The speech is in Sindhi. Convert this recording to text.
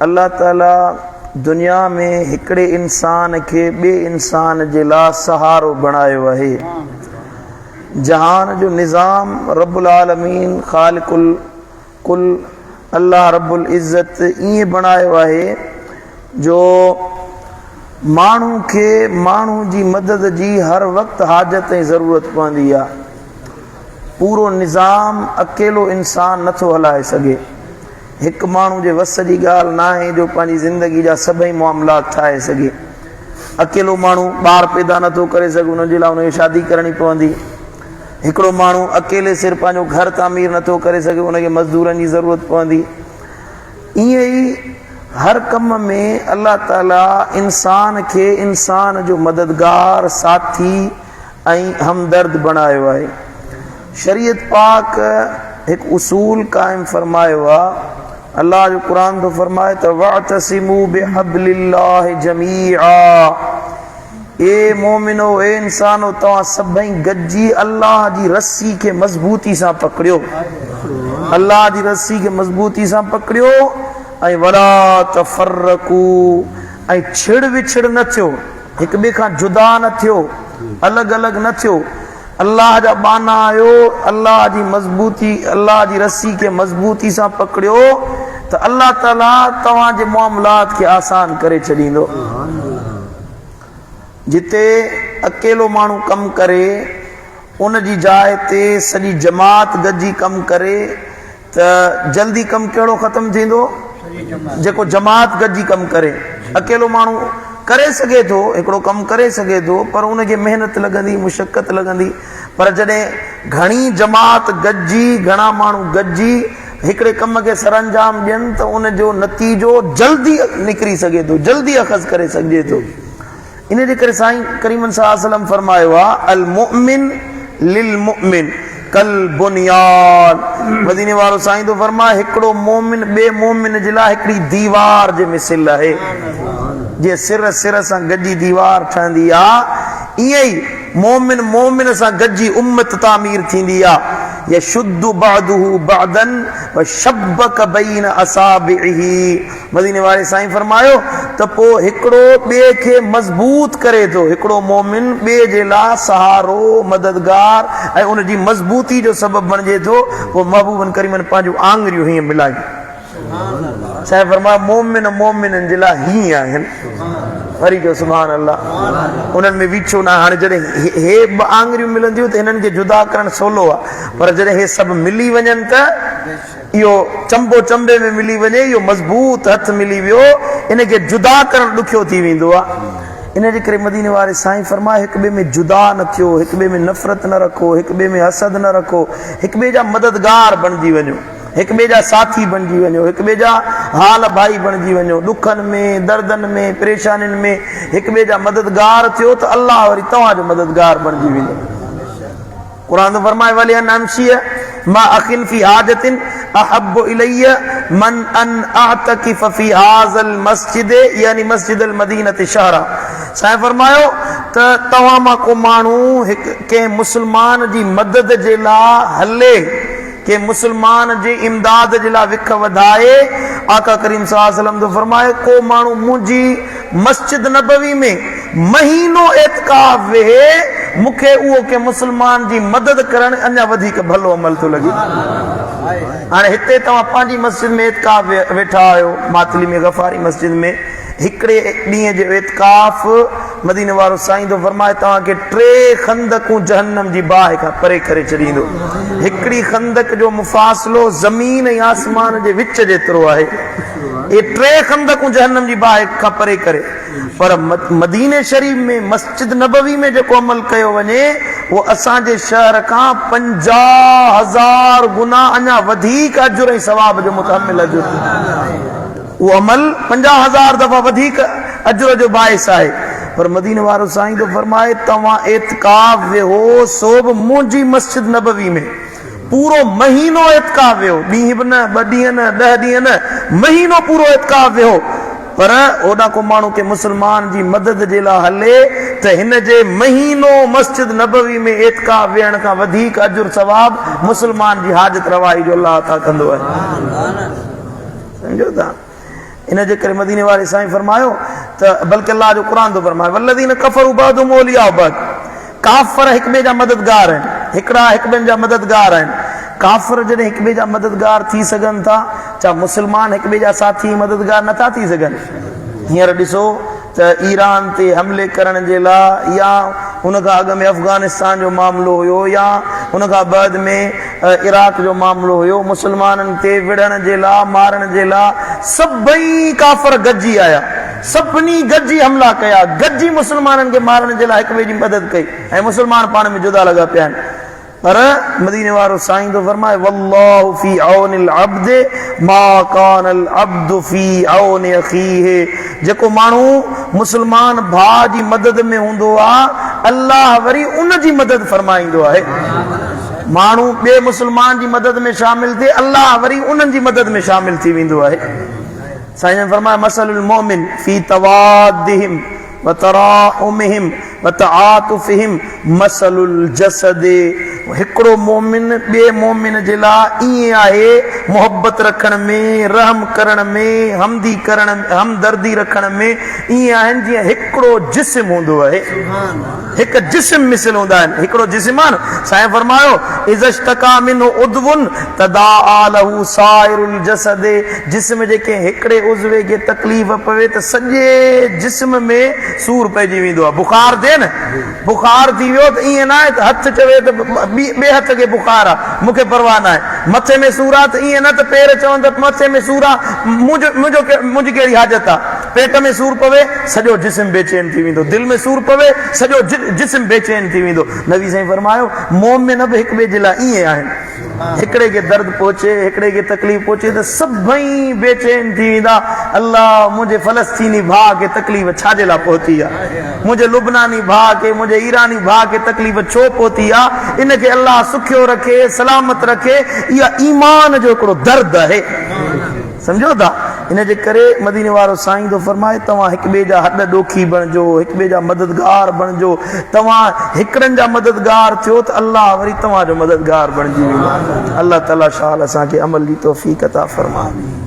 الله تعالي دنيا ۾ هڪڙي انسان کي ٻئي انسان جي لاء سهارو بڻايو آهي. جهان جو نظام رب العالمين خالق الڪل الله رب العزت ائين بڻايو آهي جو ماڻهو کي ماڻهو جي مدد جي هر وقت حاجت ۽ ضرورت پوندي آهي. پورو نظام اڪيلو انسان نٿو هلائي سگهي. هڪ ماڻهو جي وس جي ڳالهه ناهي جو پنهنجي زندگي جا سڀئي معاملات ٺاهي سگهي. اڪيلو ماڻهو ٻار پيدا نٿو ڪري سگهي ان جي لاء ان کي شادي ڪرڻي پوندي. هڪڙو ماڻهو اڪيلي سر پنهنجو گهر تعمير نٿو ڪري سگهي ان کي مزدورن جي ضرورت پوندي. ائين ئي هر ڪم ۾ الله تعالي انسان کي انسان جو مددگار، ساٿي، ۽ همدرد بڻايو آهي. شريعت پاڪ هڪ اصول قائم فرمايو آ، الله جو قرآن ٿو فرمائي ته واعتصموا بحبل الله جميعا اي مومنو اي انسانو توهان سڀئي گڏجي الله جي رسي کي مضبوطي سان پڪڙيو الله جي رسي کي مضبوطي سان پڪڙيو ۽ ولا تفرقوا ۽ ڇڙ وڇڙ نه ٿيو هڪ ٻئي کان جدا نه ٿيو، الڳ الڳ نه ٿيو، الله جا ٻانها آهيو، الله جي مضبوطي، الله جي رسي کي مضبوطي سان پڪڙيو ته الله تعالي توهان جي معاملات کي آسان ڪري ڇڏيندو. جتي اڪيلو ماڻهو ڪم ڪري، ان جي جاء تي سڄي جماعت گڏجي ڪم ڪري ته جلدي ڪم ڪهڙو ختم ٿيندو؟ جيڪو جماعت گڏجي ڪم ڪري. اڪيلو ماڻهو ڪري سگهي ٿو، هڪڙو ڪم ڪري سگهي ٿو، پر ان کي محنت لڳندي، مشقت لڳندي. پر جڏهن گهڻي جماعت گڏجي، گهڻا ماڻهو گڏجي هڪڙي ڪم کي سرانجام ڏين ته ان جو نتيجو جلدي نڪري سگهي ٿو، جلدي اخذ ڪري سگهجي ٿو. ان جي ڪري سائين ڪريمن صلي الله عليه وسلم فرمايو آ المؤمن للمؤمن ڪالبنيان مديني وارو سائين ٿو فرمائي هڪڙو مؤمن ٻئي مؤمن جي لاء هڪڙي ديوار جي مثل آهي جيئن سر سر سان گڏجي ديوار ٺهندي آ ائين ئي مؤمن مؤمن سان گڏجي امت تعمير ٿيندي آ يشد بعضه بعضا وشبک بين اصابعه مديني واري سائين فرمايو ته پوء هڪڙو ٻئي کي مضبوط ڪري ٿو، هڪڙو مؤمن ٻئي جي لاء سهارو، مددگار ۽ ان جي مضبوطي جو سبب بڻجي ٿو، پوء محبوبن ڪريمن پنهنجون آڱريون هيئن ملايون. سائين فرمايو مؤمن مؤمنن جي لاء هيئن آهن. وري چئو سبحان الله. انهن ۾ ويڇو ناهي. هاڻي جڏهن هي ٻه آڱريون ملنديون ته هنن کي جدا ڪرڻ سولو آهي، پر جڏهن هي سڀ ملي وڃن ته. اهو چنبو چنبي ۾ ملي وڃي، اهو مضبوط هٿ ملي ويو، ان کي جدا ڪرڻ ڏکيو ٿي ويندو آهي. ان جي ڪري مديني واري سائين فرمايو، هڪ ٻئي ۾ جدا نه ٿيو، هڪ ٻئي ۾ نفرت نه رکو، هڪ ٻئي ۾ حسد نه رکو، هڪ ٻئي جا مددگار بڻجي وڃو، هڪ ٻئي جا ساٿي بڻجي وڃو، هڪ ٻئي جا حال ڀائي بڻجي وڃو، ڏکن ۾، دردن ۾، پريشانين ۾ هڪ ٻئي جا مددگار ٿيو ته الله وري توهان جو مددگار بڻجي ويندو. قرآن ٿو فرمائي ولئن امشي مع اخ في حاجة احب الي من ان اعتڪف في هذا المسجد يعني مسجد المدينة شهرا سائين فرمايو ته توهان مان ڪو ماڻهو هڪ ڪنهن مسلمان جي مدد جي لاء هلي ڪنهن مسلمان جي امداد جي لاء وک وڌائي، آقا ڪريم صلي الله عليه وسلم ٿو فرمائي، ڪو ماڻهو منهنجي مسجد نبوي ۾ مهينو اعتڪاف ويهي، مون کي اهو ڪنهن مسلمان جي مدد ڪرڻ اڃا وڌيڪ ڀلو عمل ٿو لڳي. هاڻي هتي توهان پنهنجي مسجد ۾ اعتڪاف ويٺا آهيو، ماتلي ۾ غفاري مسجد ۾، هڪڙي ڏينهن جو اعتڪاف مديني وارو سائين ٿو فرمائي توهان کي ٽي خندقون جهنم جي باهه کان پري ڪري ڇڏيندو. هڪڙي خندق جو مفاصلو زمين ۽ آسمان جي وچ جيترو آهي. اهي ٽي خندقون جهنم جي باهه کان پري ڪري. پر مديني شريف ۾ مسجد نبوي ۾ جيڪو عمل ڪيو وڃي اهو اسان جي شهر کان 50,000 گنا اڃا وڌيڪ اجر ۽ ثواب جو متحمل اجر. اهو عمل 50,000 دفعا وڌيڪ اجر جو باعث آهي. پر مديني وارو سائين ٿو فرمائي، توهان اعتڪاف ويهو سو به منهنجي مسجد نبوي ۾ پورو مهينو اعتڪاف ويهو، ڏينهن به نه، ٻه ڏينهن نه، ڏهه ڏينهن نه، مهينو پورو اعتڪاف ويهو. پر هوڏانهن ڪو ماڻهو ڪنهن مسلمان جي مدد جي لاء هلي ته هن جي مهينو مسجد نبوي ۾ اعتڪاف ويهڻ کان وڌيڪ اجر ثواب مسلمان جي حاجت روائي جو الله عطا ڪندو آهي. سمجهو ٿا؟ ان جي ڪري مديني واري سائين فرمايو ته بلڪه الله جو قرآن ٿو فرمائي والذين ڪفروا بعضهم اولياء بعض ڪافر هڪ ٻئي جا مددگار آهن هڪڙا هڪ ٻين جا مددگار آهن ڪافر جڏهن هڪ ٻئي جا مددگار ٿي سگهن ٿا ڇا مسلمان هڪ ٻئي جا ساٿي مددگار نٿا ٿي سگهن هينئر ڏسو ته ايران تي حملي ڪرڻ جي لاء يا ان کان اڳ ۾ افغانستان جو معاملو هيو يا ان کان بعد ۾ عراق جو معاملو هيو مسلمانن تي وڙهڻ جي لاء مارڻ جي لاء سڀئي ڪافر گڏجي آيا سڀني گڏجي حملا ڪيا گڏجي مسلمانن کي مارڻ جي لاء هڪ ٻئي جي مدد ڪئي ۽ مسلمان پاڻ ۾ جدا لڳا پيا آهن پر مديني وارو سائين ٿو فرمائي والله في عون العبد ما ڪان العبد في عون اخيه جيڪو ماڻهو مسلمان ڀاء جي مدد ۾ هوندو آ الله وري ان جي مدد فرمائيندو آهي ماڻهو ٻئي مسلمان جي مدد ۾ شامل ٿئي الله وري انهن جي مدد ۾ شامل ٿي ويندو آهي سائين جن فرمايو مثل المؤمن في توادهم وتراحمهم وتعاطفهم مثل الجسد هڪڙو مؤمن ٻئي مؤمن جي لاء ائين آهي محبت رکڻ ۾ رحم ڪرڻ ۾ همدي ڪرڻ همدردي رکڻ ۾ ائين آهن جيئن هڪڙو جسم هوندو آهي هڪ جسم مثل هوندا آهن هڪڙو جسم آهي نه سائين فرمايو اذا اشتڪا منه عضو تداعي له سائر الجسد جسم جي ڪنهن هڪڙي عضوي کي تڪليف پوي ته سڄي جسم ۾ سور پئجي ويندو آهي. بخار ٿئي نه، بخار ٿي ويو ته ائين ناهي ته هٿ چوي ته ٻئي هٿ کي بخار آهي، مون کي پرواهه ناهي. مٿي ۾ سور آهي ته ائين نه ته پير چون ته مٿي ۾ سور آهي، منهنجو منهنجي ڪهڙي حاجت آهي. پيٽ ۾ سور پوي، سڄو جسم بيچين ٿي ويندو. دل ۾ سور پوي، سڄو جسم بيچين ٿي ويندو. نبي سائين فرمايو، مؤمن به هڪ ٻئي جي لاء ائين آهن. هڪڙي کي درد پهچي، هڪڙي کي تڪليف پهچي ته سڀئي بيچين ٿي ويندا، الله منهنجي فلسطيني ڀاء کي تڪليف ڇا جي لاء پهتي آ؟ منهنجي لبناني ڀاء کي، منهنجي ايراني ڀاء کي تڪليف ڇو پهتي آ؟ ان کي الله سکيو رکي، سلامت رکي، اها ايمان جو هڪڙو درد آهي. سمجهو ٿا؟ ان جي ڪري مديني وارو سائين ٿو فرمائي توهان هڪ ٻئي جا هڏ ڏوکي بڻجو، هڪ ٻئي جا مددگار بڻجو، توهان هڪڙن جا مددگار ٿيو ته الله وري توهان جو مددگار بڻجي ويندو. الله تعالي شال اسان کي عمل جي توفيق عطا فرمائي.